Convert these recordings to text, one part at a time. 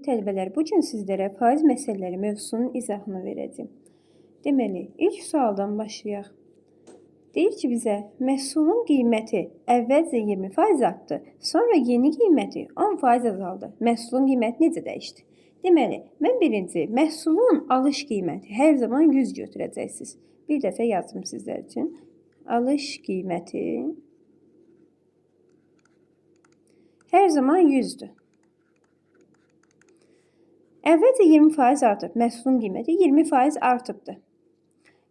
Tələbələr, bu gün sizlərə faiz məsələləri mövzusunun izahını verəcəyəm. Deməli, ilk sualdan başlayaq. Deyir ki bizə, məhsulun qiyməti əvvəlcə 20% artdı, sonra yeni qiyməti 10% azaldı. Məhsulun qiyməti necə dəyişdi? Deməli, mən birinci, məhsulun alış qiyməti hər zaman 100 götürəcəksiniz. Bir dəfə yazdım sizlər üçün. Alış qiyməti hər zaman 100-dür. Əvvəlcə 20% artıb. Məhsulun qiyməti 20% artıbdır.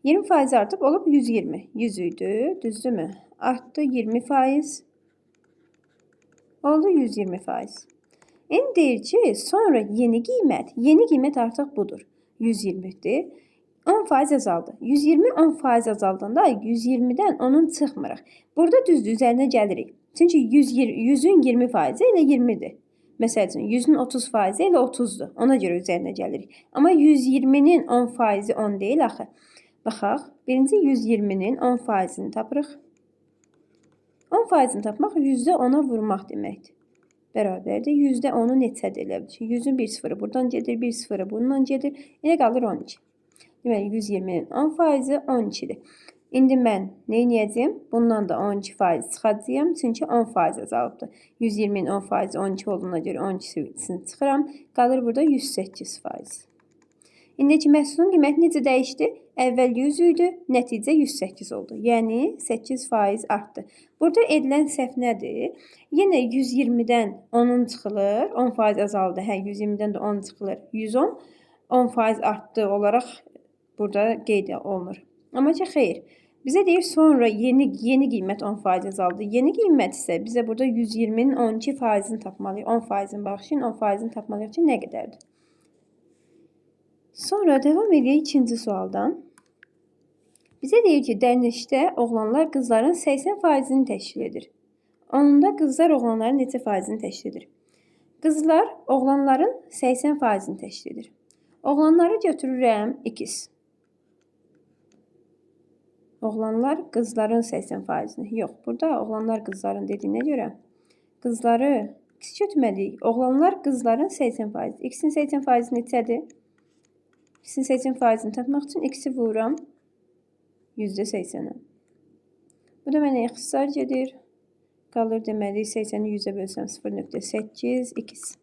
20% artıb olub 120. 100 idi, düzdürmü? Artdı 20%. Oldu 120%. İndi deyir ki, sonra yeni qiymət, yeni qiymət artıq budur. 120-dir. 10% azaldı. 120 10% azaldığında 120-dən onun çıxmırıq. Burada düzdür, üzərinə gəlirik. Çünki 100-ün 20% elə 20-dir. Məsəl üçün, 100-ün 30% elə 30-dur. Ona görə üzərinə gəlirik. Amma 120-nin 10% 10 deyil axı. Baxaq, birinci 120-nin 10%-ni tapırıq. 10%-ni tapmaq %10-a vurmaq deməkdir. Bərabərdir. %10-u neçədir elə bil? 100-ün bir sıfırı buradan gedir, bir sıfırı bundan gedir. Elə qalır 12. Deməli, 120-nin 10% 12-dir. İndi mən nə edəcəyəm? Bundan da 12% çıxacağam. Çünki 10% azalıbdır. 120-nin 10% 12 olduğuna görə 12-sini çıxıram. Qalır burada 108%. İndiki məhsulun qiyməti necə dəyişdi? Əvvəl 100 idi, nəticə 108 oldu. Yəni 8% artdı. Burada edilən səhv nədir? Yenə 120-dən 10-un çıxılır, 10% azaldı. Hə, 120-dən də 10 çıxılır. 110, 10% artdı olaraq burada qeyd olunur. Amma ki, xeyr. Bizə deyir, sonra yeni qiymət 10% azaldı. Yeni qiymət isə bizə burada 120-nin 12%-ni tapmalıyıq. 10%-ni bağışlayın, 10%-ni tapmalıyıq ki, nə qədərdir? Sonra davam edək ikinci sualdan. Bizə deyir ki, dərnişdə oğlanlar qızların 80%-ni təşkil edir. Onda qızlar oğlanların neçə faizini təşkil edir? Qızlar oğlanların 80%-ni təşkil edir. Oğlanları götürürəm x. Oğlanlar qızların 80%-ni. Yox, burada oğlanlar qızların dediyinə görə qızları x götürməliyik. Oğlanlar qızların 80%. X-in 80% neçədir? X-in 80%-ni tapmaq üçün x-i vururam %80-ə. Bu da mənə ixtisar gedir. Qalır deməli 80-i 100-ə bölsəm 0.8 x.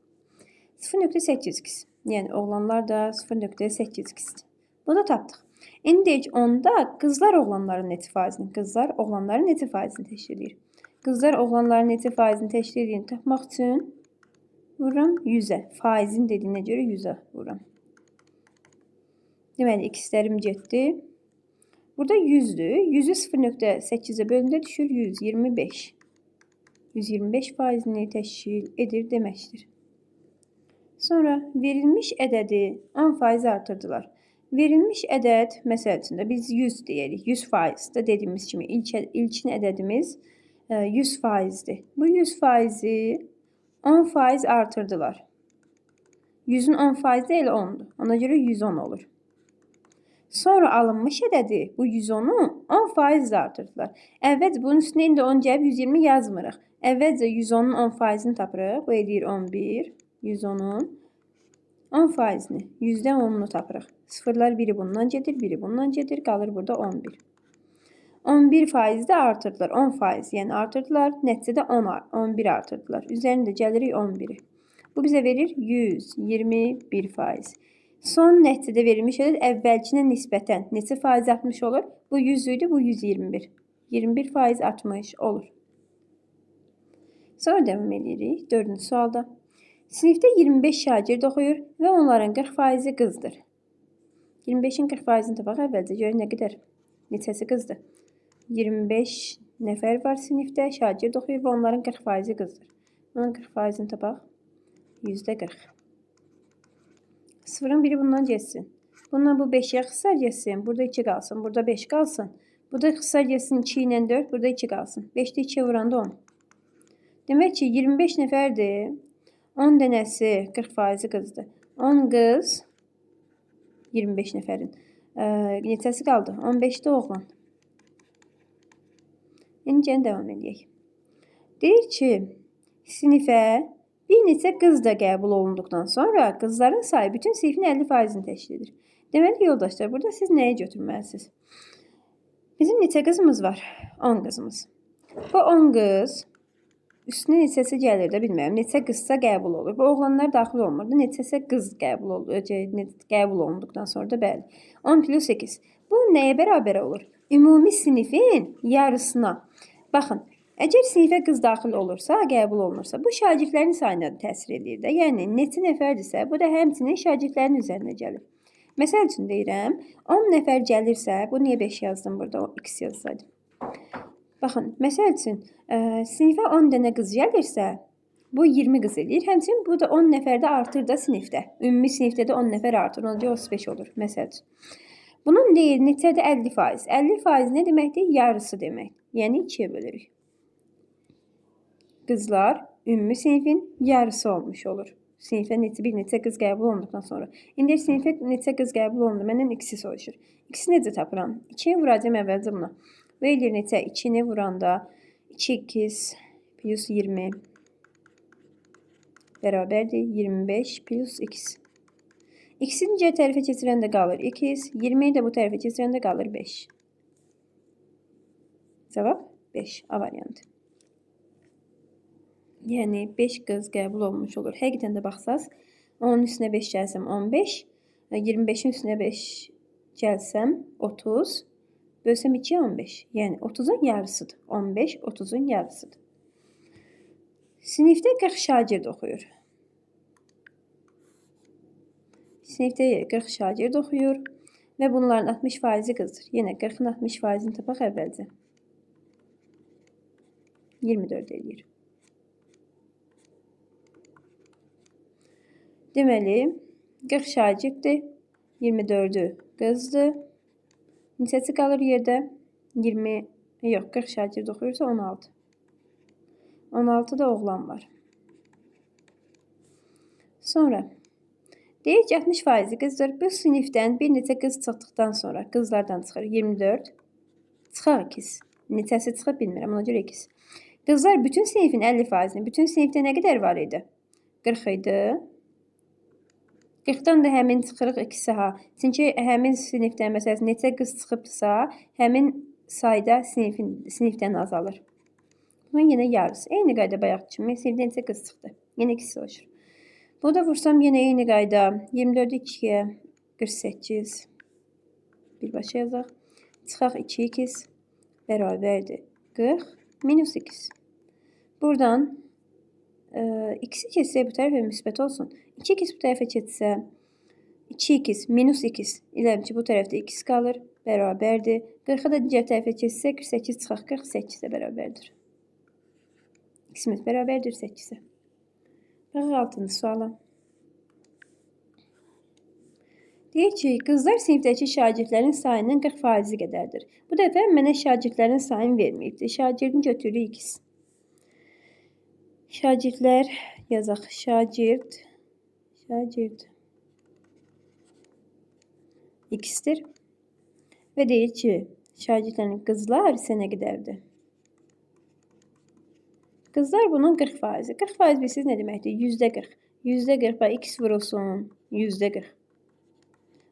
0.8 x. Yəni oğlanlar da 0.8 x-dir. Bunu da tapdıq. İndi deyək onda qızlar oğlanların neçə faizini, qızlar oğlanların neçə faizini təşkil edir. Qızlar oğlanların neçə faizini təşkil ediyini tapmaq üçün vururam 100-ə. Faizin dediyinə görə 100-ə vururam. Deməli, x-lərim getdi. Burada 100-dür. 100-ü 0.8-ə bölündə düşür 125. 125 faizini təşkil edir deməkdir. Sonra verilmiş ədədi 10% artırdılar. Verilmiş ədəd, məsəl üçün də biz 100 deyirik. 100% də dediyimiz kimi ilkin ədədimiz 100%-dir. Bu 100%-i 10% artırdılar. 100-ün 10%-i elə 10-dur. Ona görə 110 olur. Sonra alınmış ədədi bu 110-u 10% artırdılar. Əvvəlcə bunun üstünə indi 10 gəlib 120 yazmırıq. Əvvəlcə 110-un 10%-ni tapırıq. Bu eləyir 11. 110-un 10%-ni, %10-unu tapırıq. Sıfırlar biri bundan gedir, biri bundan gedir. Qalır burada 11. 11% də artırdılar. 10%, yəni artırdılar. Nəticədə 11 artırdılar. Üzərində gəlirik 11-i. Bu bizə verir 121%. Son nəticədə verilmiş ədəd əvvəlkinə nisbətən neçə faiz artmış olur? Bu 100 idi, bu 121. 21% artmış olur. Sonra davam edirik. Dördüncü sualda. Sinifdə 25 şagird oxuyur və onların 40%-i qızdır. 25-in 40%-ni tapaq əvvəlcə görək nə qədər, neçəsi qızdır. 25 nəfər var sinifdə, şagird oxuyur və onların 40%-i qızdır. Bunun 40%-ni tapaq. %40. Sıfırın biri bundan getsin. Bundan bu 5-ə xisar getsin. Burada 2 qalsın. Burada 5 qalsın. Burada xisar getsin 2 ilə 4. Burada 2 qalsın. 5-də 2-yə vuranda 10. Demək ki, 25 nəfərdir. 10 dənəsi 40% qızdır. 10 qız 25 nəfərin. Neçəsi qaldı? 15-də oğlan. İndi gəlin davam edək. Deyir ki, sinifə Bir neçə qız da qəbul olunduqdan sonra qızların sayı bütün sinifin 50%-ni təşkil edir. Deməli, yoldaşlar, burada siz nəyi götürməlisiniz? Bizim neçə qızımız var? 10 qızımız. Bu 10 qız üstünə neçəsi gəlir də bilmirəm. Neçə qızsa qəbul olur. Bu oğlanlar daxil olmurdu. Neçəsə qız qəbul olur, qəbul olunduqdan sonra da bəli. 10 plus 8. Bu nəyə bərabər olur? Ümumi sinifin yarısına. Baxın, əgər sinifə qız daxil olursa, qəbul olunursa, bu şagirdlərin sayına da təsir eləyir də. Yəni, neçə nəfərdirsə, bu da həmçinin şagirdlərin üzərinə gəlir. Məsəl üçün deyirəm, 10 nəfər gəlirsə, bu niyə 5 yazdım burada, o x yazsaydım. Baxın, məsəl üçün, sinifə 10 dənə qız gəlirsə, bu 20 qız eləyir. Həmçinin bu da 10 nəfər də artır da sinifdə. Ümumi sinifdə də 10 nəfər artır, ona görə 35 olur, məsəl üçün. Bunun deyir, neçədir? 50%. 50% nə deməkdir? Yarısı demək. Yəni, 2-yə bölürük. Qızlar ümumi sinifin yarısı olmuş olur. Sinifə bir neçə qız qəbul olunduqdan sonra. İndi sinifə neçə qız qəbul olundu? Məndən x-i soruşur. X-i necə tapıram? 2-ni vuracağım əvvəlcə buna. Bu eləyir neçə? 2-ni vuranda 2x plus 20 bərabərdir 25 plus x. X-in digər tərəfə keçirəndə qalır 2x, 20-yi də bu tərəfə keçirəndə qalır 5. Cavab 5, A variantı. Yəni, 5 qız qəbul olunmuş olur. Həqiqətən də baxsaz, 10-un üstünə 5 gəlsəm 15, 25-in üstünə 5 gəlsəm 30, bölsəm 2-yə 15. Yəni, 30-un yarısıdır. 15, 30-un yarısıdır. Sinifdə 40 şagird oxuyur. Sinifdə 40 şagird oxuyur və bunların 60%-i qızdır. Yenə 40-ın 60%-ni tapaq əvvəlcə. 24 eləyir. Deməli, 40 şagirddir, 24-ü qızdır. Neçəsi qalır yerdə? 20, yox, 40 şagird oxuyursa 16. 16 da oğlan var. Sonra, deyir ki, 60% qızdır. Bu sinifdən bir neçə qız çıxdıqdan sonra qızlardan çıxır 24, çıxaq 2. Neçəsi çıxır bilmirəm, ona görə 2. Qızlar bütün sinifin 50%-ni, bütün sinifdə nə qədər var idi? 40 idi. 40-dan da həmin çıxırıq 2-si ha. Çünki həmin sinifdən, məsələn, neçə qız çıxıbdırsa, həmin sayda sinifdən azalır. Bunun yenə yarısı. Eyni qayda bayaq kimi sinifdən neçə qız çıxdı. Yenə 2-si oluşur. Bunu da vursam yenə eyni qayda. 24-ü 2-yə 48. Birbaşa yazaq. Çıxaq 2x bərabərdir 40 minus x. Buradan x-i keçsək bu tərəfə müsbət olsun. 2x bu tərəfə keçsə 2x minus x elə ki, bu tərəfdə x qalır, bərabərdir. 40-ı da digər tərəfə keçsək 48 çıxaq 48-ə bərabərdir. X-imiz bərabərdir 8-ə. Baxaq 6-cı suala. Deyir ki, qızlar sinifdəki şagirdlərin sayının 40% qədərdir. Bu dəfə mənə şagirdlərin sayını verməyibdir. Şagirdin götürürük x. Şagirdlər yazaq. Şagird, şagird x-dir. Və deyir ki, şagirdlərin qızlar isə nə qədərdir? Qızlar bunun 40%. 40% bilirsiniz nə deməkdir? %40. %40, bax, x vurulsun. %40.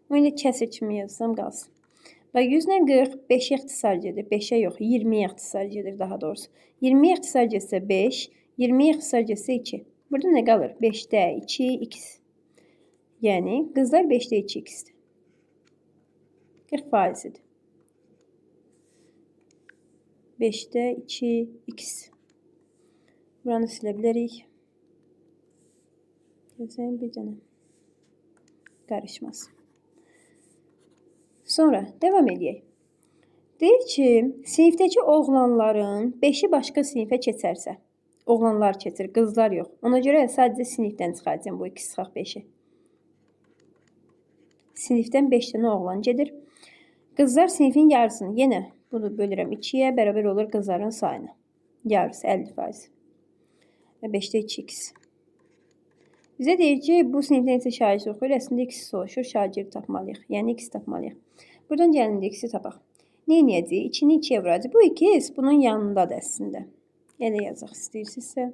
Bunu indi kəsir kimi yazsam qalsın. Bax, 100 ilə 40 5-ə ixtisar gedir. 5-ə yox, 20-yə ixtisar gedir daha doğrusu. 20-yə ixtisar getsə 5, 20-yə ixtisar getsə 2. Burada nə qalır? 5-də 2 x. Yəni, qızlar 5-də 2 x-dir. 40%-dir. 5-də 2 x. Buranı silə bilərik. Gözləyim bir dənə. Qarışmaz. Sonra devam eləyək. Deyir ki, sinifdəki oğlanların 5-i başqa sinifə keçərsə, oğlanlar keçir, qızlar yox. Ona görə sadəcə sinifdən çıxaracağım bu 2 çıxaq 5-i. Sinifdən 5 dənə oğlan gedir. Qızlar sinifin yarısını, yenə bunu bölürəm 2-yə, bərabər olur qızların sayına. Yarısı 50%. Və 5-də 2x. Bizə deyir ki, bu sinifdə neçə şagird oxuyur? Əslində x soruşur, şagird tapmalıyıq. Yəni x tapmalıyıq. Buradan gəlin də x-i tapaq. Nə edəcəyik? 2-ni 2-yə vuracaq. Bu 2x bunun yanındadır əslində. Elə yazaq istəyirsinizsə.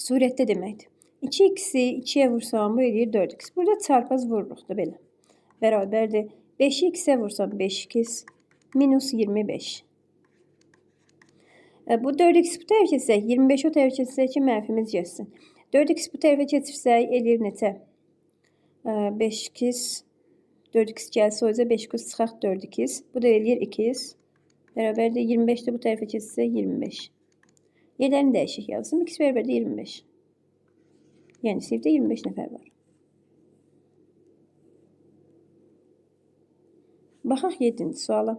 Surətdə deməkdir. 2x-i 2-yə vursam, bu eləyir 4x. Burada çarpaz vururuq da belə. Bərabərdir. 5x-ə vursam 5x minus 25. Bu 4x bu tərəfə keçsək, 25 o tərəfə keçsək ki, mənfimiz getsin. 4x bu tərəfə keçirsək, eləyir neçə? 5x, 4x gəlsə o üzə 5x çıxaq 4x. Bu da eləyir 2x. Bərabərdir. 25 də bu tərəfə keçsə 25. Yerlərini dəyişik yazdım. X bərabərdir 25. Yəni sinifdə 25 nəfər var. Baxaq 7-ci suala.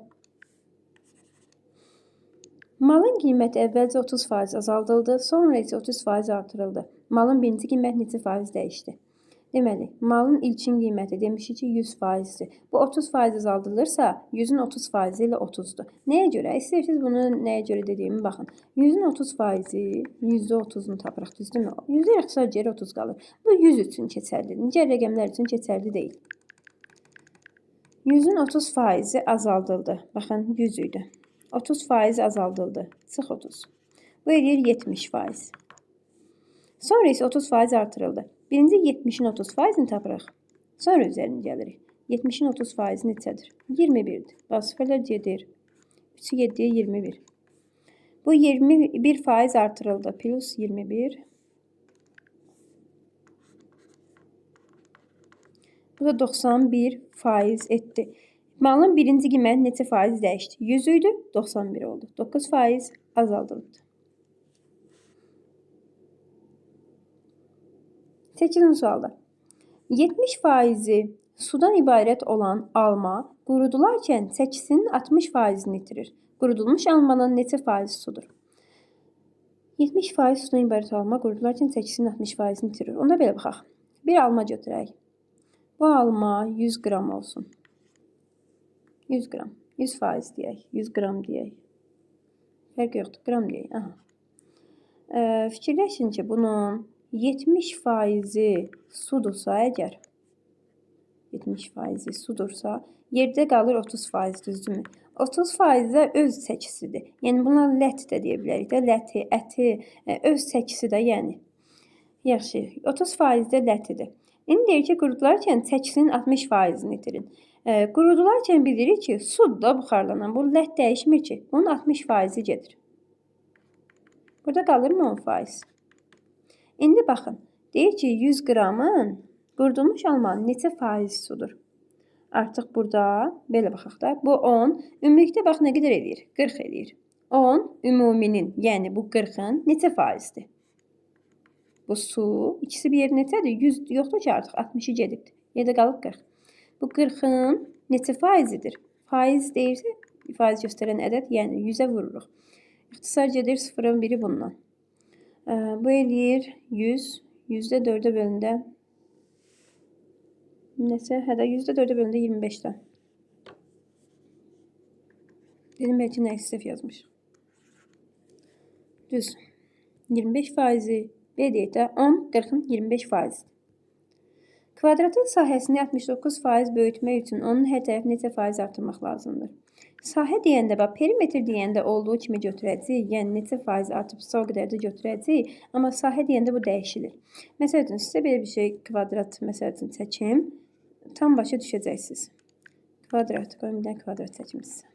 Malın qiyməti əvvəlcə 30% azaldıldı, sonra isə 30% artırıldı. Malın birinci qiyməti neçə faiz dəyişdi? Deməli, malın ilkin qiyməti demişik ki, 100%-dir. Bu 30% azaldılırsa, 100-ün 30% ilə 30-dur. Nəyə görə? İstəyirsiniz bunu nəyə görə dediyimi baxın. 100-ün 30%-i %30-unu tapırıq, düzdürmü? 100-ə ixtisar geri 30 qalır. Bu 100 üçün keçərlidir. Digər rəqəmlər üçün keçərli deyil. 100-ün 30%-i azaldıldı. Baxın, 100 idi. 30% azaldıldı. Çıx 30. Bu eləyir 70%. Sonra isə 30% artırıldı. Birinci 70-in 30%-ni tapırıq. Sonra üzərini gəlirik. 70-in 30% neçədir? 21-dir. Bax, sıfırlar gedir. 3-ü 7-yə 21. Bu 21% artırıldı. Plus 21. Bu da 91% etdi. Malın birinci qiyməti neçə faiz dəyişdi? 100 idi, 91 oldu. 9% azaldılıbdır. 8-ci sualda. 70%-i sudan ibarət olan alma qurudularkən çəkisinin 60%-ni itirir. Qurudulmuş almanın neçə faizi sudur? 70% sudan ibarət alma qurudularkən çəkisinin 60%-ni itirir. Onda belə baxaq. Bir alma götürək. Bu alma 100 qram olsun. 100 qram. 100% deyək. 100 qram deyək. Fərqi yoxdur. Qram deyək. Aha. Fikirləşin ki, bunun 70%-i sudursa əgər, 70%-i sudursa, yerdə qalır 30%, düzdürmü? 30% də öz çəkisidir. Yəni, buna lət də deyə bilərik də. Ləti, əti, öz çəkisi də, yəni. Yaxşı, 30% də lətidir. İndi deyir ki, qurudularkən çəkisinin 60%-ni itirin. Qurudularkən bilirik ki, su da buxarlanan. Bu lət dəyişmir ki, bunun 60%-i gedir. Burada qalır mı 10%? İndi baxın, deyir ki, 100 qramın qurudulmuş almanın neçə faiz sudur? Artıq burada, belə baxaq da, bu 10, ümumilikdə bax nə qədər eləyir? 40 eləyir. 10 ümuminin, yəni bu 40-ın neçə faizdir? Bu su, ikisi bir yer neçədir? 100 yoxdur ki, artıq 60-ı gedibdir. Yerdə qalıb 40. Bu 40-ın neçə faizidir? Faiz deyirsə, faiz göstərən ədəd, yəni 100-ə vururuq. İxtisar gedir 0-ın biri bundan. Bu eləyir 100, %4-ə bölündə neçə? Hə də %4-ə bölündə 25-dən. Dedim, bəlkə nə səhv yazmış. Düz. 25 faizi, B deyək də 10, 40-ın 25 faizidir. Kvadratın sahəsini 69% böyütmək üçün onun hər tərəfi neçə faiz artırmaq lazımdır? Sahə deyəndə, bax, perimetr deyəndə olduğu kimi götürəcəyik, yəni neçə faiz artıbsa o qədər də götürəcəyik, amma sahə deyəndə bu dəyişilir. Məsəl üçün, sizə belə bir şey kvadrat, məsəl üçün, çəkim, tam başa düşəcəksiniz. Kvadrat, qoyun bir dənə kvadrat çəkim sizə.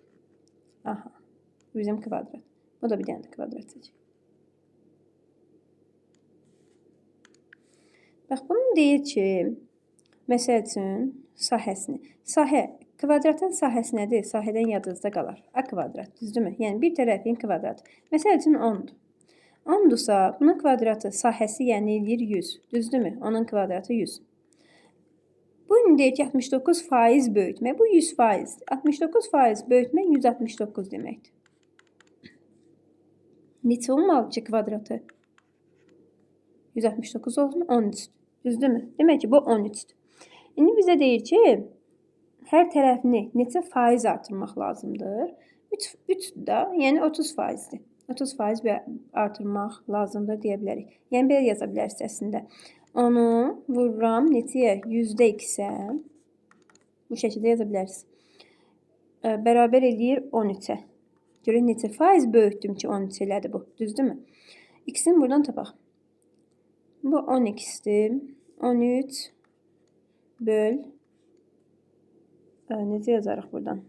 Aha, bu bizim kvadrat. Bu da bir dənə də kvadrat çəkim. Bax, bunun deyir ki, məsəl üçün, sahəsini. Sahə, kvadratın sahəsi nədir? Sahədən yadınızda qalar. A kvadrat, düzdürmü? Yəni, bir tərəfin kvadratı. Məsəl üçün, 10-dur. 10-dursa, bunun kvadratı sahəsi, yəni eləyir 100. Düzdürmü? Onun kvadratı 100. Bu indi deyir ki, 69% böyütmək. Bu 100%. 69% böyütmək 169 deməkdir. Neçə olmalıdır ki, kvadratı? 169 olsun, 13. Düzdürmü? Demək ki, bu 13-dür. İndi bizə deyir ki, hər tərəfini neçə faiz artırmaq lazımdır? 3 da, yəni 30%-dir. 30% artırmaq lazımdır deyə bilərik. Yəni, belə yaza bilərsiniz əslində. Onu vururam neçəyə? %x-ə. Bu şəkildə yaza bilərsiniz. Bərabər eləyir 13-ə. Görək neçə faiz böyütdüm ki, 13 elədi bu. Düzdürmü? X-ini buradan tapaq. Bu 10x-dir. 13 böl. Necə yazarıq buradan?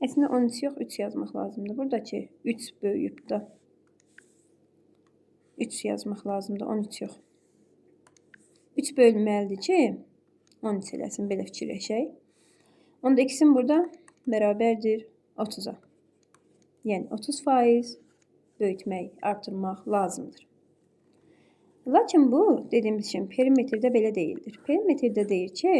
Əslində 13 yox, 3 yazmaq lazımdır. Buradakı 3 böyüyüb də. 3 yazmaq lazımdır, 13 yox. 3 bölünməlidir ki, 13 eləsin, belə fikirləşək. Onda x-in burada bərabərdir 30-a. Yəni 30% böyütmək, artırmaq lazımdır. Lakin bu, dediyimiz kimi, perimetrdə belə deyildir. Perimetrdə deyir ki,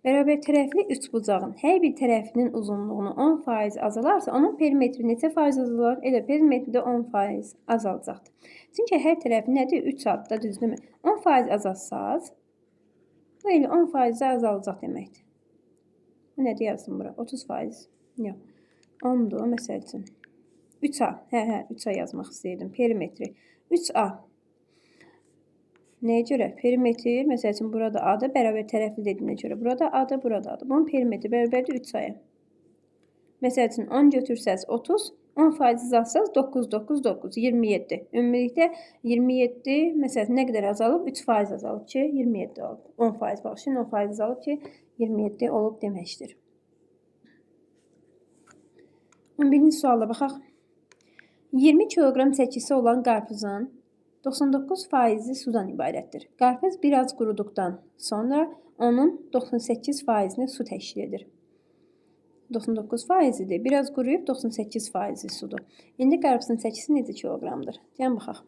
bərabər tərəfli üçbucağın hər bir tərəfinin uzunluğunu 10% azalarsa, onun perimetri neçə faiz azalar? Elə perimetrdə 10% azalacaqdır. Çünki hər tərəfi nədir? 3 adda, düzdürmü? 10% azaltsaz, bu elə 10% azalacaq deməkdir. Bu nədir yazsın bura? 30%. Yox. 10-dur, məsəl üçün. 3A. Hə, 3A yazmaq istəyirdim. Perimetri. 3A. Nəyə görə? Perimetr, məsəl üçün, burada A-da bərabər tərəfli dediyinə görə. Burada A-da, burada A-da. Bunun perimetri bərabərdir 3A-ya. Məsəl üçün, 10 götürsəz 30, 10% azaltsaz 9, 9, 9, 27. Ümumilikdə 27, məsəl üçün, nə qədər azalıb? 3% azalıb ki, 27 olub. 10% bağışlayın, 10% azalıb ki, 27 olub deməkdir. 11-ci suala baxaq. 20 kiloqram çəkisi olan qarpızın 99%-i sudan ibarətdir. Qarpız biraz quruduqdan sonra onun 98%-ni su təşkil edir. 99%-dir. Biraz quruyub 98%-i sudur. İndi qarpızın çəkisi necə kiloqramdır? Gəlin baxaq.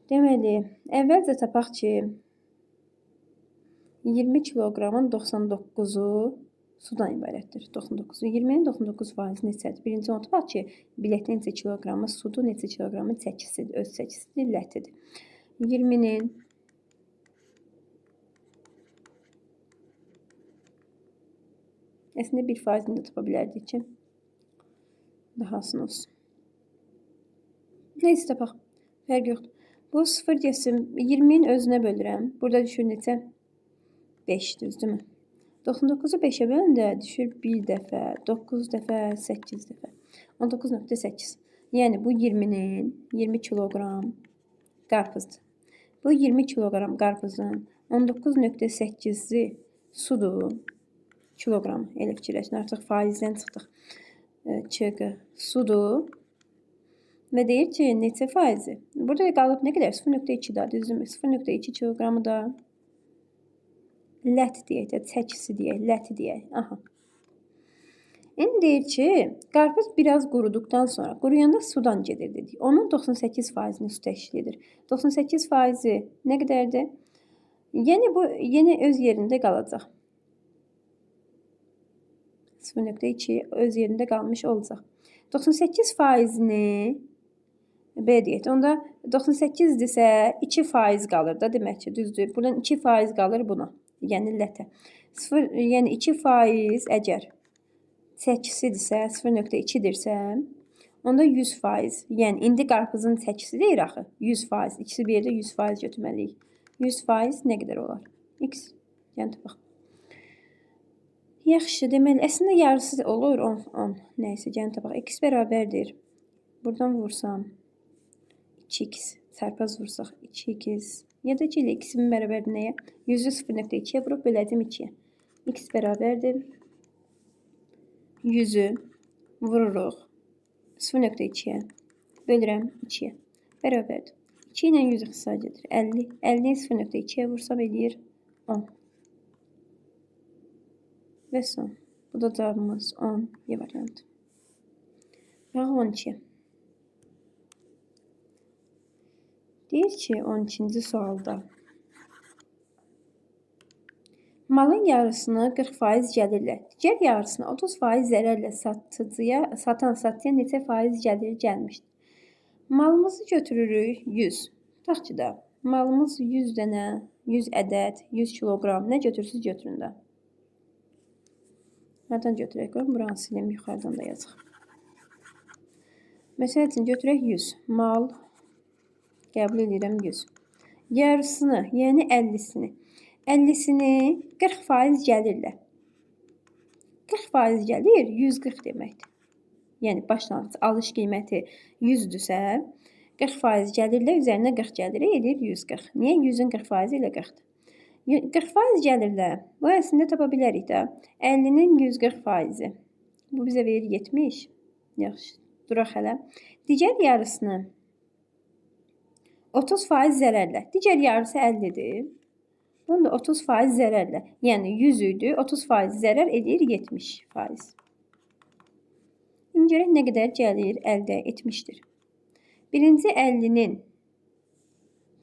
Deməli, əvvəlcə tapaq ki, 20 kiloqramın 99-u sudan ibarətdir. 99-u 20-nin 99% neçədir? Birinci onu tapaq ki, bilək neçə kiloqramı sudur, neçə kiloqramı çəkisidir, öz çəkisidir, lətidir. 20-nin əslində 1%-ni də tapa bilərdik ki, daha asan olsun. Neysə tapaq, fərq yoxdur. Bu 0 getsin, 20-nin özünə bölürəm. Burada düşür neçə? 5, düzdürmü? 99-u 5-ə böləndə düşür 1 dəfə, 9 dəfə, 8 dəfə. 19.8. Yəni bu 20-nin 20 kiloqram qarpızdır. Bu 20 kiloqram qarpızın 19.8-i sudur. Kiloqram. Elə fikirləşin, artıq faizdən çıxdıq. ÇQ sudur. Və deyir ki, neçə faizi? Burada qalıb nə qədər? 0.2 da, düzdürmü? 0.2 kiloqramı da lət deyək də, çəkisi deyək, ləti deyək. Aha. İndi deyir ki, qarpız biraz quruduqdan sonra, quruyanda sudan gedir dedik. Onun 98%-ni su təşkil edir. 98%-i nə qədərdir? Yəni bu yenə öz yerində qalacaq. 0.2 öz yerində qalmış olacaq. 98%-ni B deyək. Onda 98-dirsə 2% qalır da demək ki, düzdür. Buradan 2% qalır buna. Yəni lətə. 0, yəni 2% əgər çəkisidirsə, 0.2-dirsə, onda 100%. Yəni indi qarpızın çəkisi deyir axı. 100%. İkisi bir yerdə 100% götürməliyik. 100% nə qədər olar? X. Yəni tapaq. Yaxşı, deməli, əslində yarısı olur 10, 10. Nəysə, gəlin tapaq. X bərabərdir. Buradan vursam 2x, çarpaz vursaq 2x. Ya da 2 ilə x-in bərabərdir nəyə? 100-ü 0.2-yə vurub böləcəm 2-yə. X bərabərdir. 100-ü vururuq 0.2-yə. Bölürəm 2-yə. Bərabərdir. 2 ilə 100 ixtisar gedir. 50. 50-ni 0.2-yə vursam eləyir 10. Və son. Bu da cavabımız 10 Y variantı. Baxaq 12-yə. Deyir ki, 12-ci sualda malın yarısını 40% gəlirlə, digər yarısını 30% zərərlə satan satıcıya neçə faiz gəlir gəlmişdir? Malımızı götürürük 100. Tutaq ki də, malımız 100 dənə, 100 ədəd, 100 kiloqram. Nə götürsünüz, götürün də. Hardan götürək? Qoyun, buranı silim, yuxarıdan da yazıq. Məsəl üçün, götürək 100. Mal qəbul edirəm 100. Yarısını, yəni 50-sini. 50-sini 40% gəlirlə. 40% gəlir, 140 deməkdir. Yəni, başlanğıc alış qiyməti 100-dürsə, 40% gəlirlə üzərinə 40 gəlir, edir 140. Niyə? 100-ün 40% ilə 40-dır. 40% gəlirlə, bu əslində tapa bilərik də. 50-nin 140%-i. Bu bizə verir 70. Yaxşı, duraq hələ. Digər yarısını 30% zərərlə. Digər yarısı 50-dir. Bunu da 30% zərərlə. Yəni 100 idi, 30% zərər edir 70%. İndi görək nə qədər gəlir əldə etmişdir. Birinci 50-nin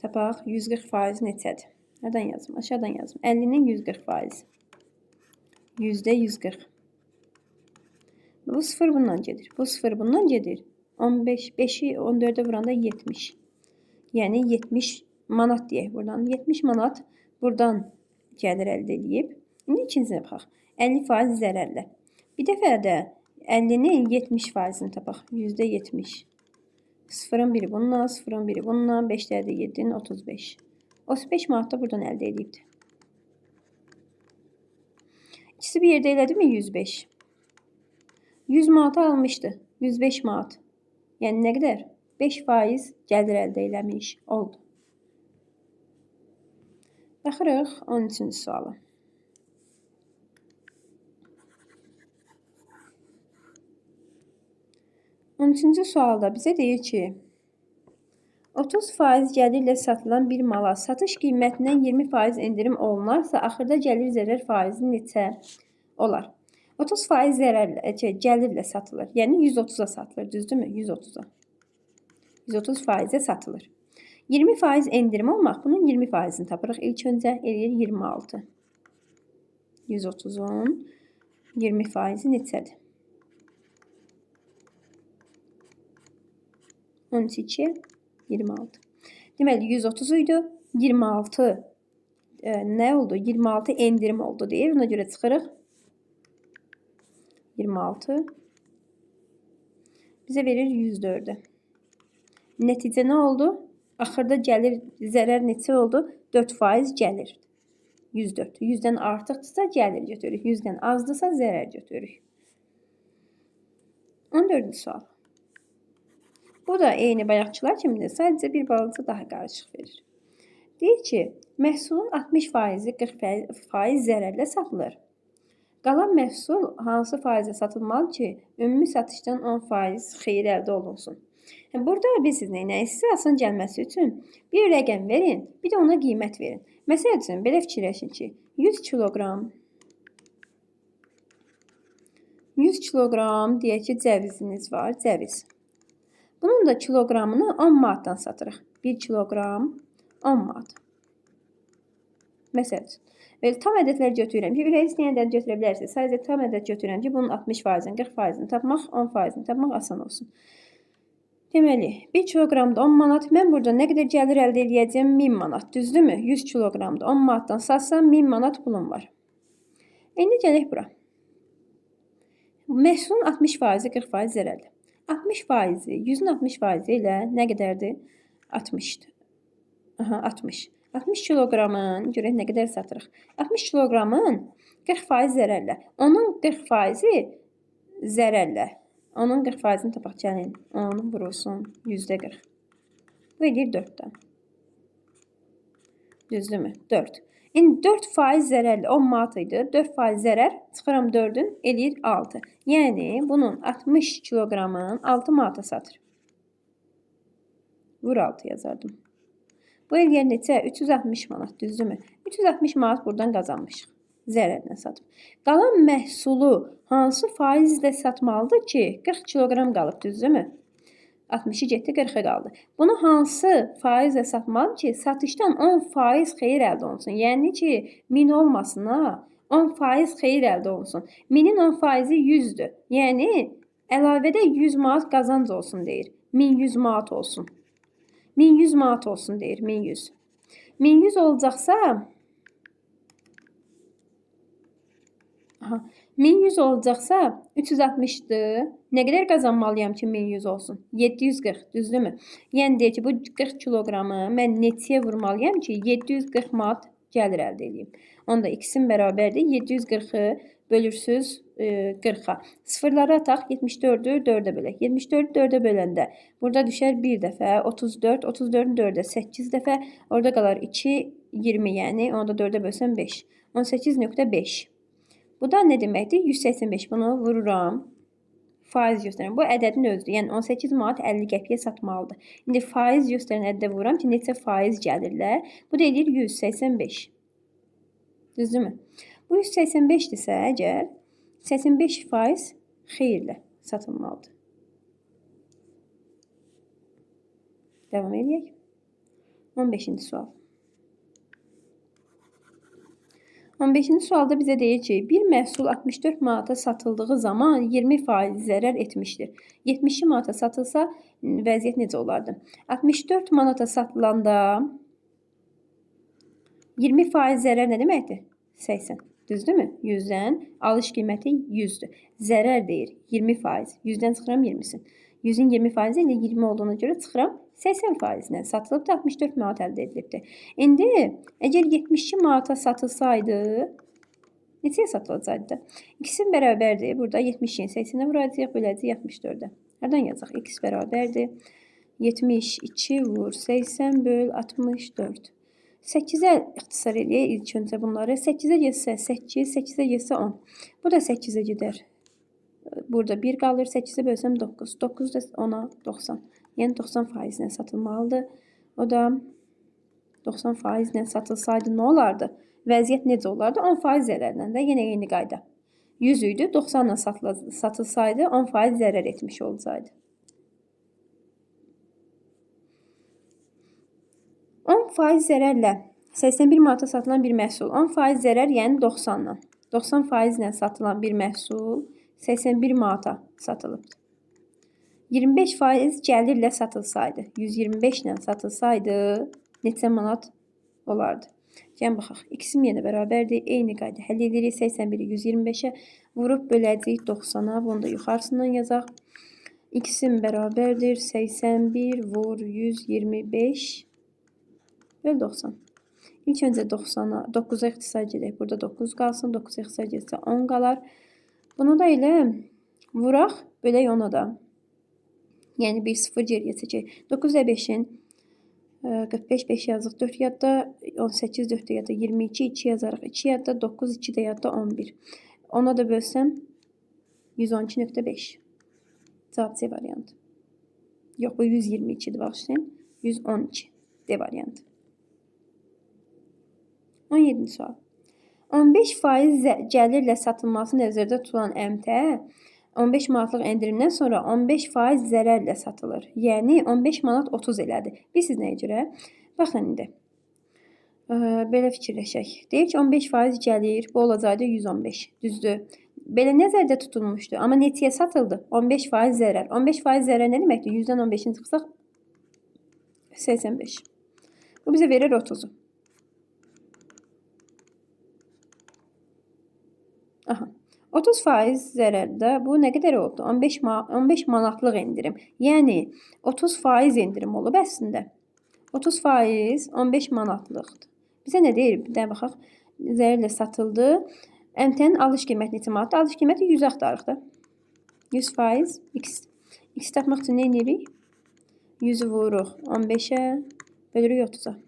tapaq 140% neçədir? Nədən yazım? Aşağıdan yazım. 50-nin 140%. %140. Bu 0 bundan gedir. Bu 0 bundan gedir. 15, 5-i 14-ə vuranda 70. Yəni 70 manat deyək buradan. 70 manat buradan gəlir əldə edib. İndi ikincinə baxaq. 50% zərərlə. Bir dəfə də 50-nin 70%-ni tapaq. %70. 0-ın biri bununla, 0-ın biri bununla, 5 də 7-nin 35. 35 manat da buradan əldə edibdir. İkisi bir yerdə elədi mi 105? 100 manata almışdı. 105 manat. Yəni nə qədər? 5% gəlir əldə eləmiş oldu. Baxırıq 13-cü suala. 13-cü sualda bizə deyir ki, 30% gəlirlə satılan bir mala satış qiymətindən 20% endirim olunarsa, axırda gəlir zərər faizi neçə olar? 30% zərərlə, gəlirlə satılır. Yəni 130-a satılır, düzdürmü? 130-a. 130%-ə satılır. 20% endirim olmaq, bunun 20%-ni tapırıq. İlk öncə eləyir 26. 130-un 20%-i neçədir? 12, 26. Deməli 130 idi. 26 nə oldu? 26 endirim oldu deyir. Ona görə çıxırıq. 26 bizə verir 104-ü. Nəticə nə oldu? Axırda gəlir, zərər neçə oldu? 4% gəlir. 104. 100-dən artıqdırsa gəlir götürürük. 100-dən azdırsa zərər götürürük. 14-cü sual. Bu da eyni bayaqçılar kimidir. Sadəcə bir balaca daha qarışıq verir. Deyir ki, məhsulun 60%-i 40% zərərlə satılır. Qalan məhsul hansı faizə satılmalı ki, ümumi satışdan 10% xeyir əldə olunsun? Burada bilirsiniz nə? Sizə asan gəlməsi üçün bir rəqəm verin, bir də ona qiymət verin. Məsəl üçün, belə fikirləşin ki, 100 kiloqram 100 kiloqram deyək ki, cəviziniz var, cəviz. Bunun da kiloqramını 10 manatdan satırıq. 1 kiloqram 10 manat. Məsəl üçün. Belə tam ədədlər götürürəm ki, ürək istəyən ədəd götürə bilərsiniz. Sadəcə tam ədəd götürürəm ki, bunun 60%-ni, 40%-ni tapmaq, 10%-ni tapmaq asan olsun. Deməli, 1 kiloqramda 10 manat. Mən burada nə qədər gəlir əldə eləyəcəyəm? 1000 manat. Düzdürmü? 100 kiloqramda 10 manatdan satsam 1000 manat pulum var. İndi gələk bura. Məhsulun 60%-i 40% zərərli. 60%-i, 100-ün 60%-i ilə nə qədərdir? 60-dır. Aha, 60. 60 kiloqramın, görək nə qədər satırıq. 60 kiloqramın 40% zərərlə. Onun 40%-i zərərlə. Onun 40%-ni tapaq, gəlin. 10 vurulsun %40. Bu eləyir 4-dən. Düzdürmü? 4. İndi 4% zərərli 10 manat idi. 4% zərər çıxıram 4-ün eləyir 6. Yəni bunun 60 kiloqramın 6 manata satır. Vur 6 yazardım. Bu eləyər neçə? 360 manat, düzdürmü? 360 manat buradan qazanmışıq. Zərərlə satıb. Qalan məhsulu hansı faizlə satmalıdır ki, 40 kiloqram qalıb, düzdürmü? 60-ı getdi, 40-ı qaldı. Bunu hansı faizlə satmalı ki, satışdan 10% xeyir əldə olunsun? Yəni ki, 1000 olmasın ha, 10% xeyir əldə olunsun. 1000-in 10%-i 100-dür. Yəni, əlavədə 100 manat qazanc olsun deyir. 1100 manat olsun. 1100 manat olsun deyir, 1100. 1100 olacaqsa, aha, 1100 olacaqsa 360-dır. Nə qədər qazanmalıyam ki 1100 olsun? 740, düzdürmü? Yəni deyir ki, bu 40 kiloqramı mən neçəyə vurmalıyam ki 740 manat gəlir əldə edeyim. Onda ikisinin bərabərdir. 740-ı bölürsüz 40-a. Sıfırları ataq, 74-ü 4-ə bölək. 74-ü 4-ə böləndə burada düşər 1 dəfə, 34, 34-ün 4-ə 8 dəfə, orada qalar 2, 20, yəni onu da 4-ə bölsəm 5. 18,5. Bu da nə deməkdir? 185. Bunu vururam. Faiz göstərən. Bu ədədin özüdür. Yəni 18 manat 50 qəpiyə satmalıdır. İndi faiz göstərən ədədə vururam ki, neçə faiz gəlirlər. Bu da eləyir 185. Düzdürmü? Bu 185-dirsə əgər 85% xeyirlə satılmalıdır. Davam eləyək. 15-ci sual. 15-ci sualda bizə deyir ki, bir məhsul 64 manata satıldığı zaman 20% zərər etmişdir. 72 manata satılsa vəziyyət necə olardı? 64 manata satılanda 20% zərər nə deməkdir? 80. Düzdürmü? 100-dən alış qiyməti 100-dür. Zərər deyir 20%. 100-dən çıxıram 20-sin. 100-ün 20% ilə 20 olduğuna görə çıxıram 80% ilə satılıb da 64 manat əldə edilibdir. İndi əgər 72 manata satılsaydı, neçəyə satılacaqdı? İkisinin bərabərdir. Burada 72-ni 80-ə vuracağıq, böləcəyik 64-ə. Hardan yazaq? X bərabərdir. 72 vur 80 böl 64. 8-ə ixtisar eləyək ilk öncə bunları. 8-ə getsə 8, 8-ə getsə 10. Bu da 8-ə gedər. Burada 1 qalır. 8-ə bölsəm 9. 9 da 10-a 90. Yəni 90% ilə satılmalıdır. O da 90% ilə satılsaydı nə olardı? Vəziyyət necə olardı? 10% zərərlə də yenə eyni qayda. 100 idi, 90 ilə satılsaydı 10% zərər etmiş olsaydı. 10% zərərlə 81 manata satılan bir məhsul, 10% zərər yəni 90 ilə. 90% ilə satılan bir məhsul 81 manata satılıbdır. 25% gəlirlə satılsaydı, 125 ilə satılsaydı neçə manat olardı? Gəlin baxaq. İkisi yenə bərabərdir. Eyni qayda həll edirik. 81-i 125-ə vurub böləcəyik 90-a. Bunu da yuxarısından yazaq. İkisi bərabərdir. 81 vur 125 böl 90. İlk öncə 90-a, 9-a ixtisar edək. Burada 9 qalsın. 9-a ixtisar etsə 10 qalar. Bunu da elə vuraq, bölək 10-a da. Yəni 1 0 geriyə çəkək. 9 ilə 5-in 45, 5 yazıq 4 yadda, 18, 4 də yadda, 22, 2 yazarıq 2 yadda, 9, 2 də yadda, 11. Ona da bölsəm 112.5. Cavab C variantı. Yox, bu 122-dir, bağışlayın. 112 D variantı. 17-ci sual. 15% gəlirlə satılması nəzərdə tutulan əmtə 15 manatlıq endirimdən sonra 15% zərərlə satılır. Yəni 15 manat 30 elədi. Bilirsiniz nəyə görə? Baxın indi. Belə fikirləşək. Deyir ki, 15% gəlir. Bu olacaqdı 115. Düzdür. Belə nəzərdə tutulmuşdu. Amma neçəyə satıldı? 15% zərər. 15% zərər nə deməkdir? 100-dən 15-ni çıxsaq 85. Bu bizə verir 30-u. Aha. 30% zərərdə bu nə qədər oldu? 15 manatlıq endirim. Yəni 30% endirim olub əslində. 30% 15 manatlıqdır. Bizə nə deyir? Bir də baxaq. Zərərlə satıldı. Əmtənin alış qiyməti neçə manatdır? Alış qiyməti 100 axtarıq da. 100% x. X tapmaq üçün nə edirik? 100-ü vururuq 15-ə, bölürük 30-a.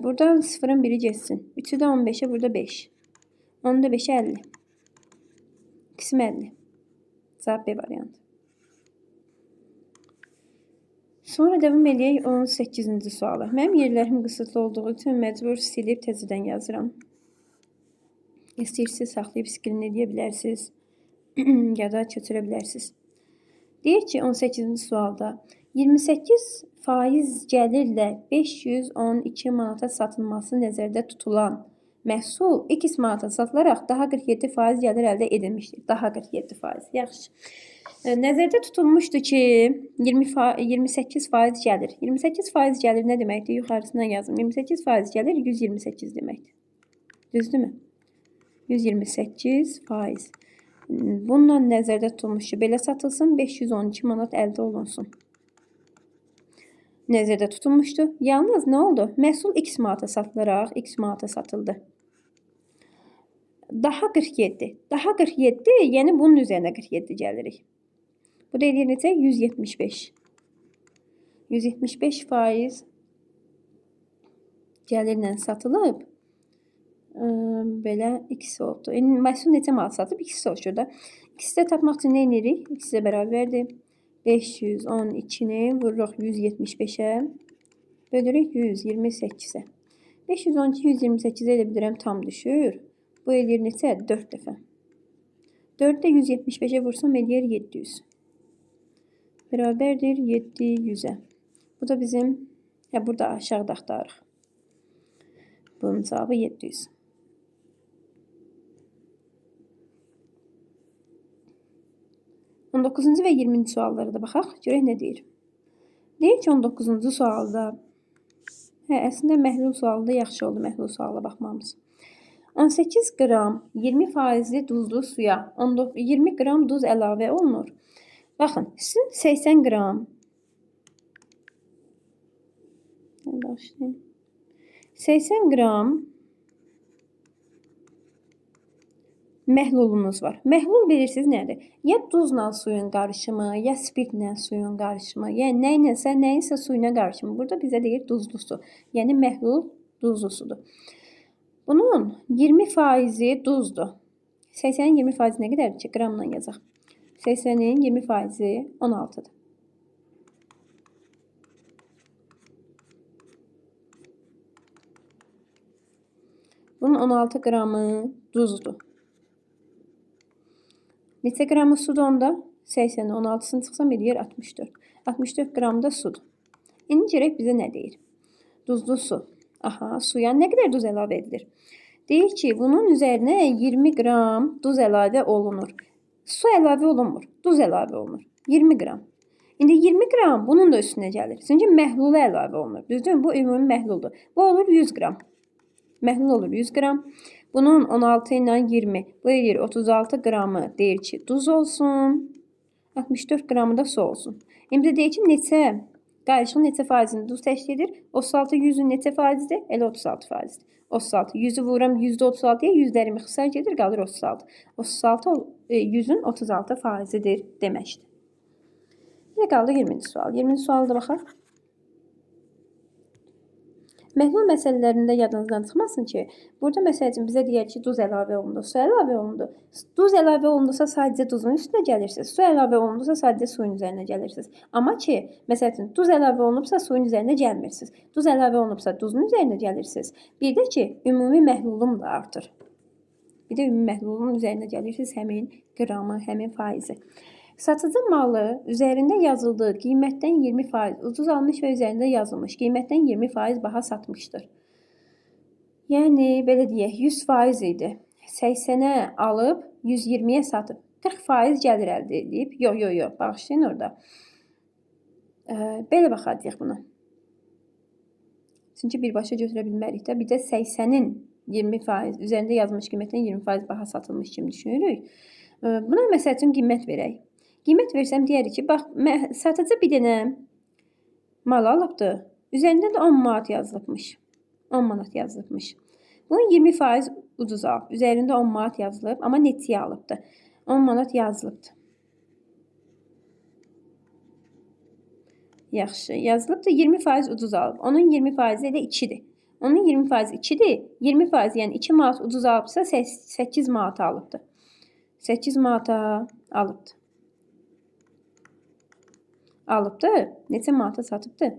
Buradan sıfırın biri getsin. 3-ü də 15-ə, burada 5. 10-u da 5-ə 50. X-im 50. Cavab B variantı. Sonra davam eləyək 18-ci sualı. Mənim yerlərim qısıtlı olduğu üçün məcbur silib təzədən yazıram. İstəyirsiniz, saxlayıb skrin eləyə bilərsiniz ya da köçürə bilərsiniz. Deyir ki, 18-ci sualda 28% gəlirlə 512 manata satılması nəzərdə tutulan məhsul X manata satılaraq daha 47% gəlir əldə edilmişdir. Daha 47%. Yaxşı. Nəzərdə tutulmuşdu ki, 28% gəlir. 28% gəlir nə deməkdir? Yuxarısından yazım. 28% gəlir 128 deməkdir. Düzdürmü? 128%. Bununla nəzərdə tutulmuş ki, belə satılsın, 512 manat əldə olunsun. Nəzərdə tutulmuşdu. Yalnız nə oldu? Məhsul X manata satılaraq X manata satıldı. Daha 47. Daha 47, yəni bunun üzərinə 47 gəlirik. Bu da eləyir necə? 175. 175% gəlirlə satılıb. Belə ikisi oldu. İndi məhsul neçə manat satıb? İkisi soruşur da. İkisi də tapmaq üçün nə edirik? İkisi də bərabərdir. 512-ni vururuq 175-ə. Bölürük 128-ə. 512 128-ə elə bilirəm tam düşür. Bu eləyir neçə? 4 dəfə. 4 də 175-ə vursam eləyir 700. Bərabərdir 700-ə. Bu da bizim, burada aşağıda axtarırıq. Bunun cavabı 700. 19-cu və 20-ci suallara da baxaq. Görək nə deyir. Deyir ki, 19-cu sualda, əslində məhlul sualında yaxşı oldu məhlul suala baxmamız. 18 qram 20 faizli duzlu suya 20 qram duz əlavə olunur. Baxın, sizin 80 qram. Başlayayım. 80 qram məhlulunuz var. Məhlul bilirsiniz nədir? Ya duzla suyun qarışımı, ya spirtlə suyun qarışımı, yəni nə iləsə, nəyinsə suyuna qarışımı. Burada bizə deyir duzlu su. Yəni məhlul duzlu sudur. Bunun 20%-i duzdur. 80-in 20%-i nə qədərdir ki? Qramla yazaq. 80-in 20%-i 16-dır. Bunun 16 qramı duzdur. Neçə qramı sudur onda? 80-in 16-sını çıxsam eləyir 64. 64 qram da sudur. İndi görək bizə nə deyir? Duzlu su. Aha, suya nə qədər duz əlavə edilir? Deyir ki, bunun üzərinə 20 qram duz əlavə olunur. Su əlavə olunmur, duz əlavə olunur. 20 qram. İndi 20 qram bunun da üstünə gəlir. Çünki məhlula əlavə olunur. Düzdür? Bu ümumi məhluldur. Bu olur 100 qram. Məhlul olur 100 qram. Bunun 16 ilə 20. Bu eləyir 36 qramı deyir ki, duz olsun. 64 qramı da su olsun. İndi deyir ki, neçə? Qarışığın neçə faizini duz təşkil edir? 36 100-ün neçə faizidir? Elə 36 faizdir. 36. 100-ü vururam %36-ya, yüzlərimi xisar gedir, qalır 36. 36 100-ün 36 faizidir deməkdir. Bir də qaldı 20-ci sual. 20-ci suala da baxaq. Məhlul məsələlərində yadınızdan çıxmasın ki, burada məsəl üçün bizə deyər ki, duz əlavə olundu, su əlavə olundu. Duz əlavə olundusa sadəcə duzun üstünə gəlirsiniz, su əlavə olundusa sadəcə suyun üzərinə gəlirsiniz. Amma ki, məsəl üçün duz əlavə olunubsa suyun üzərinə gəlmirsiniz. Duz əlavə olunubsa duzun üzərinə gəlirsiniz. Bir də ki, ümumi məhlulum da artır. Bir də ümumi məhlulun üzərinə gəlirsiniz həmin qramı, həmin faizi. Satıcı malı üzərində yazıldığı qiymətdən 20% ucuz almış və üzərində yazılmış qiymətdən 20% baha satmışdır. Yəni, belə deyək, 100% idi. 80-ə alıb, 120-yə satıb. 40% gəlir əldə edib. Yox, yox, yox, bağışlayın orada. Belə baxacağıq buna. Çünki birbaşa götürə bilmərik də. Bir də 80-in 20%, üzərində yazılmış qiymətdən 20% baha satılmış kimi düşünürük. Buna məsəl üçün qiymət verək. Qiymət versəm deyərik ki, bax, satıcı bir dənə mal alıbdır. Üzərində də 10 manat yazılıbmış. 10 manat yazılıbmış. Bunu 20% ucuz alıb. Üzərində 10 manat yazılıb, amma neçəyə alıbdır? 10 manat yazılıbdır. Yaxşı, yazılıbdır. 20% ucuz alıb. Onun 20%-i elə 2-dir. Onun 20% 2-dir. 20%, yəni 2 manat ucuz alıbsa 8 manata alıbdır. 8 manata alıbdır. Alıbdır. Neçə manata satıbdır?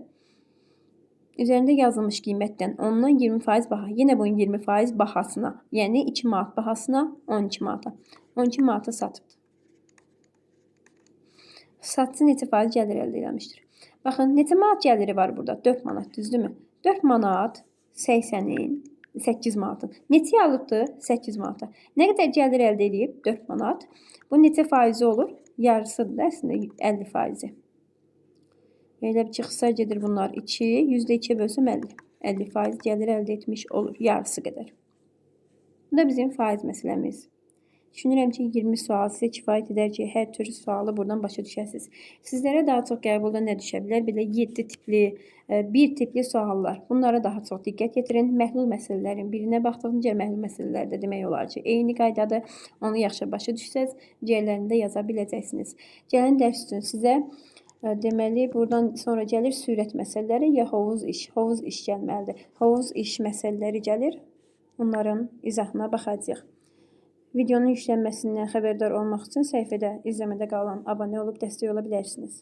Üzərində yazılmış qiymətdən ondan 20% baha. Yenə bunun 20% bahasına, yəni 2 manat bahasına 12 manata. 12 manata satıbdır. Satıcı neçə faiz gəlir əldə eləmişdir? Baxın, neçə manat gəliri var burada? 4 manat, düzdürmü? 4 manat 80-in 8 manatın. Neçəyə alıbdır? 8 manata. Nə qədər gəlir əldə eləyib? 4 manat. Bu neçə faizi olur? Yarısıdır da əslində 50 faizi. Elə bir ki, xisar gedir bunlar 2, %2-yə bölsəm 50. 50% gəlir əldə etmiş olur, yarısı qədər. Bu da bizim faiz məsələmiz. Düşünürəm ki, 20 sual sizə kifayət edər ki, hər tür sualı buradan başa düşəsiniz. Sizlərə daha çox qəbulda nə düşə bilər? Belə 7 tipli, 1 tipli suallar. Bunlara daha çox diqqət yetirin. Məhlul məsələlərin birinə baxdıq. Digər məhlul məsələləri də demək olar ki, eyni qaydadır. Onu yaxşı başa düşsəz, digərlərini də yaza biləcəksiniz. Gələn dərs üçün sizə deməli, buradan sonra gəlir sürət məsələləri ya hovuz iş. Hovuz iş gəlməlidir. Hovuz iş məsələləri gəlir. Onların izahına baxacağıq. Videonun yüklənməsindən xəbərdar olmaq üçün səhifədə izləmədə qalan, abunə olub dəstək ola bilərsiniz.